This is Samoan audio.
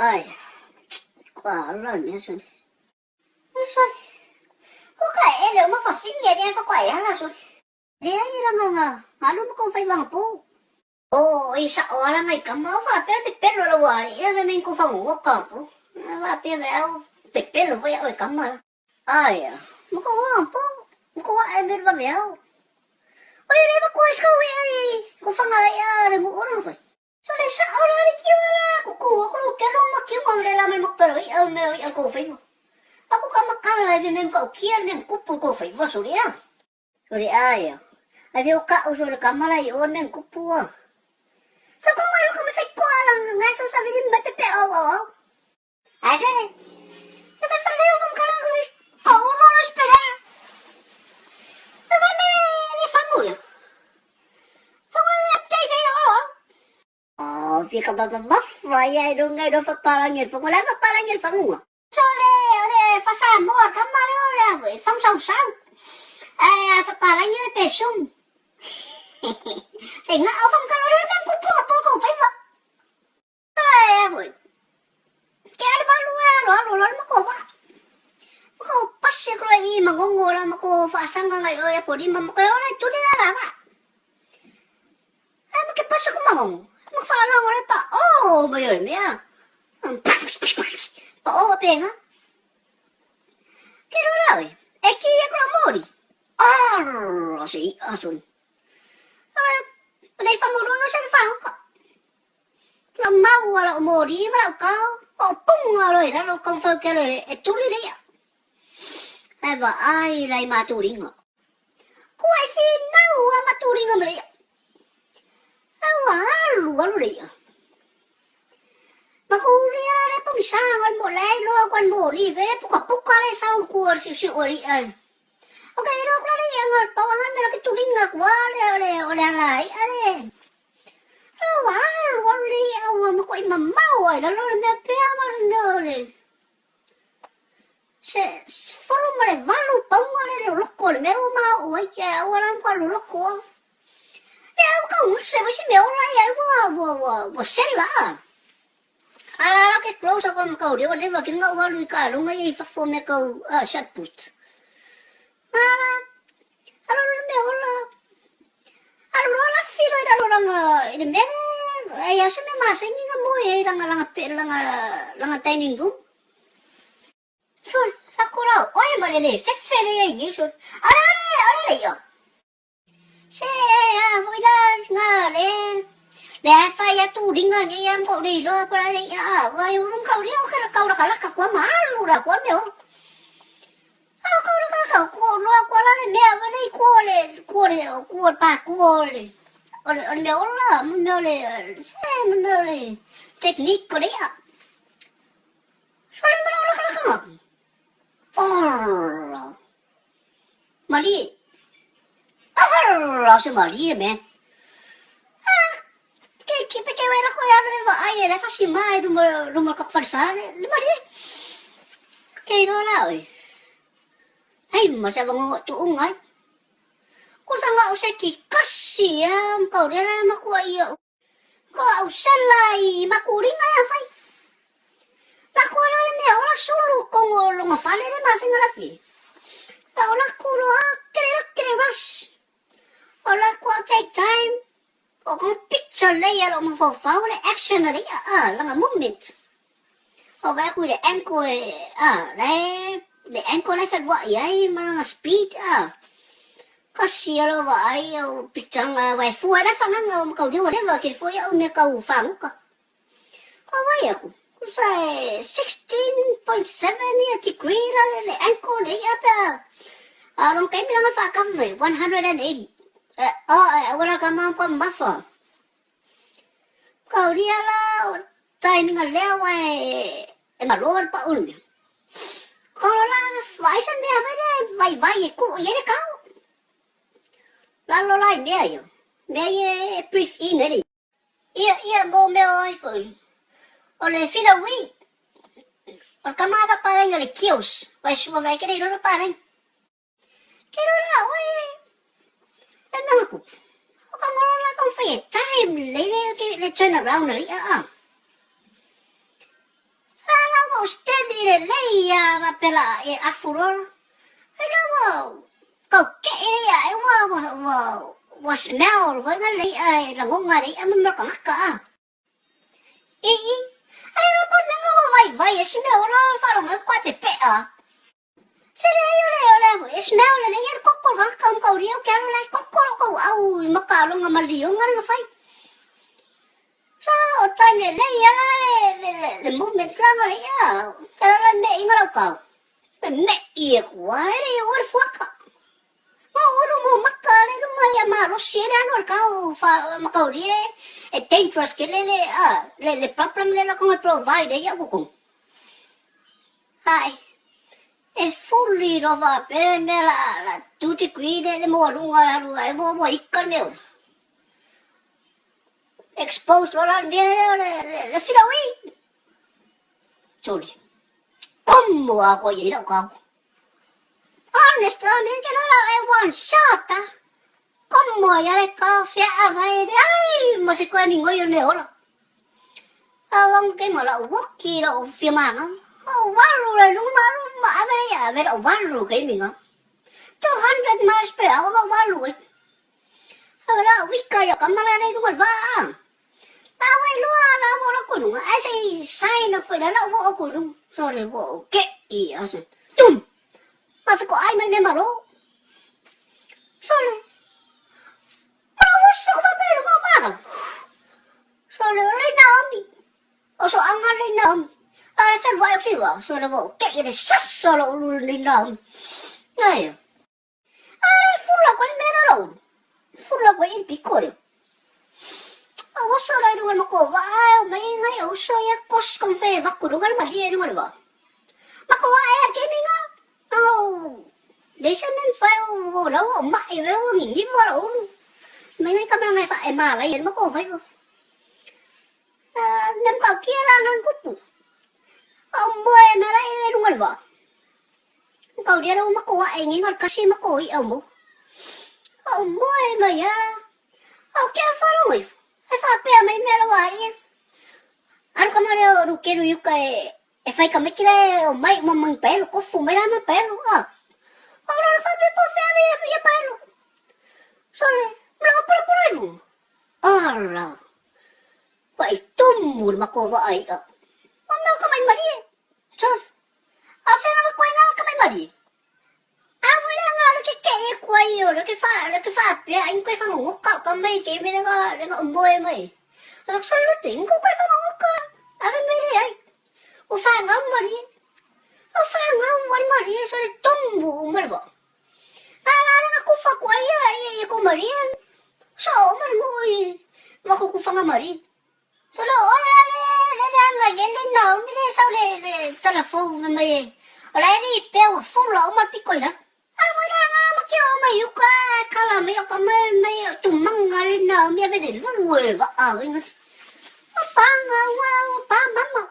Ai, kua ala le mea soli. Ai soli. Ko ka ele o mafafine e fa kua e ala soli. Leai e langa nga alu ma kou fai wanga po. O i sa o ala ngai kama o fa pe pepelo la wa i me men ko fa ngo ka po. Va pe ve au pepelo vai au e kama. Ai mo ko wa po. Mo ko wa e me va ve au. O i le va ko es ko i ko fa ngai a le mo ora foi. So le sa o la le kio la ko ko ko lo ke lo ma kio ma le la me mo pero i au me i ko fai. Ako ka makala e me ko kia me kupu ko fai va so le a. Sore aia. Ai veo ka o sore kamara i o men kupua. So ko mai ka me fai ko ala ngai so sa vili me pepe au au au. Ai se. Se fa fa leo fam kala ko ko o lo spera. Se va me le famula. Fa ko le update ai o. Oh, fika baba mafa ia i runga i rofa parangi fangu la parangi fangu. Sole o le fa-Samoa kama lea o le a foi fausausau. Ae a fapalangi le pesum. Se nga o famkalo le mea kupu ka pau kou faiva. Ae a foi. Ke alu alu alu alu alu alu mako va. Mako pasi aku la i mangongo la mako faasanga ngai o ya polima mako e ora tuli la la va. Ae ma ke pasi ku mangongo. Mako whaalongo le pa o mai o le mea. Pa o penga. Ke roa oi. E ki e kura mori. Arr, se i asun. Ai, nei whangurua sa whahuka. La mau ala o mori ma lau kau. O punga roi raro kau whau ke roi e turi rea. Ai wa ai lai mātūringa. Ko ai whinau a matūringa ma rea. Ai wa alu alu rea. Ma ku rea la le pongisa ngal mo lai loa kwan mo li ve puka puka le sau ku ar siu siu ori ai. Ok, ro kula le ngal pawangan me ke tulinga ku ale ole ole ala ai ale. Ro wa alu alu rea wa ma ko i mamau ai la lo me pea ma se Se 18 pauga le loloko le mea ua maoʻo ai ke au ala ma loloko au. E au ka use mo si mea ola ia ua ua ua ua sela a. Ala ala ke close ako ma kau lewa lewa ke ngau alu i ka lunga ia i fafo me kau shot put. Ala ala le mea ola. Alu loa la filo i lalo langa i le mea le ai au se mea masengi nga moe ai langa langa pe langa langa dining room. Sole, ako la oe ma le le fefe le ai nei sole. Ara ara ara le ia. Se a voi la nga le le a fai atu ringa nei am ko le loa ko la le ia a vai urung kau le o ka kau la kala ka kua malu la kua me o. A kau la kala kau ko loa kua la le mea va le ko le ko le ko pa ko le. O le o le mea ola mo le se mo le technique ko le ia. Sole ma lau lakalakaga. Arr. Malie. Arr, se malie me. Ah, ke ke pe ke wera ko ya le va ai le fasi mai luma luma ka farsa le le malie. Ke ro la oi. Hei ma sa vango tu ungai. Ko sanga o se ki kasi ya kau le ma ku ai Ko au sela i makuringa ia fai. La ko la le mea ola sulu kongo longa fale le masenga la fi. Pa ola kulo a kere la kere rush. Ola ko take time. O ko picture le ia lo mafau le action le ia a langa movement. O vai ku le ankle e a le le ankle le fa wa ia i ma speed a. Kasi alo wa ai o picture wai fua la whanganga o makau lewa lewa ke fua au mea kau whanguka. Ka wai aku. Ku sa 16.7 ia degree la le le ankle le ia pa. A rong kai mea nga whakafa mai 180. O wala ka maa kwa mafa. Kau ria la o taiminga lea wai e maloa le pa ulu mea. Kau la wai sa mea wai le vai vai e ku i ele kau. Lalo lai mea ia. Mea ia e brief in ele. Ia ia mo mea o ai foi. O le fila ui. O le kama ava parenga le kios. Wai sua vai kere i roro parenga. Ke rora oe. E manga kupu. O ka ngoro la kau whai e time le le ke le turn around le a a. steady lelei a faapea la e afu loa la. Ai la ua tau kee ia e ua ua ua ua smell foi nga le i'a e lagona e le i'a ma mea o le tagata a. I i ai la po mea ua vaivai e si mea ola faalogo mai kua pepea. Se leai o le o le e smell lelei ia le koko o le tagata o mataulia ou te alu la e koko lou tauau i makaaloga ma lioga le na fai. So o time lelei a le le le movement la nga le i'a ke la me inga lau kau. Me me i e kua e le i o le fuaka. Ma ulu mo maka le luma ia malosi e le alu al kau fa mataulia e dangerous ke le le a le le problem le la konga provide ia kukung. Ai e fuli lova pe mea la la 2 degree le le maualuga le alu ai ua ua ika le mea ola. Expose loa la le mea lea o le le filaui. Soli. Komo a koe i lau kau. Honest la mea ke la e one shot ah. Komo ia le kau fea vai le ai mo se koe ni ngoi o le mea ola. Awang ke ma lau woki lau fia manga. O walu le lunga malu ma ave le ave lau walu ke minga. 200 miles per hour ma walu e. Ave la wika ia kamala le lunga va. La wai lua la wo la kulunga. Ai se sign of la la wo o kulung. So le wo ke i asen. Tum. Ma fi ko ai mai me malo. So le. Ma wo so va me lunga ma. So le le Naomi. O so anga le Naomi. A le fel wai o siwa. So le wo ke i le sasa lo ulu le Naomi. Nai. A le fula koe me la lo. Fula koe i piko le. A wo so la lunga ma ko va o mai ngai o so ia kos kon fe va ku lunga ma lie lunga va. Ma ko a ke mi nga. O le sa men fa o la o ma e ve o ni ni wa ulu. Mai ngai ka ngai fa e ma la ia ma ko vai o. Nem ka kia la nang kupu. O moe me la e lunga va. Kau dia lo ma ko a e ngi ngal kasi ma ko i au mo. O moe ma ia. O ke fa lo ngai. E fa pea mai mea lo a ia. Aru ka mare o rukeru yuka e e fai ka meki le o mai mo mang pelo ko fu mai la ma pelo a. O ro fa pe po fe ave ia pelo. So le mla o pula pula ivu. Ara. Wa i tumu le mako wa ai a. O mea ka mai marie. So a whenga ma koe ngā ka mai marie. A wai la ngā ke ke e kua i o le ke wha le ke wha pea in koe whanga ngoka ka mai ke me nga le nga moe mai. A so lo te ingo koe whanga ngoka. Ave mai le ai. O wha ngā marie. O wha ngā wal marie so le tomu o marwa. A la nga kufa kua ia ia ia ko marie. So o mar mo i ma ku kufa nga marie. So le o la le le le anga ye le nau mi le sau le le telefon me mai e. O la e pe o fula o mar piko ira. A wai la nga ma ke o mai uka kala mai o ka mai mai o tu manga le nau mi ave le lu e va a winga. O panga wa o pa mama.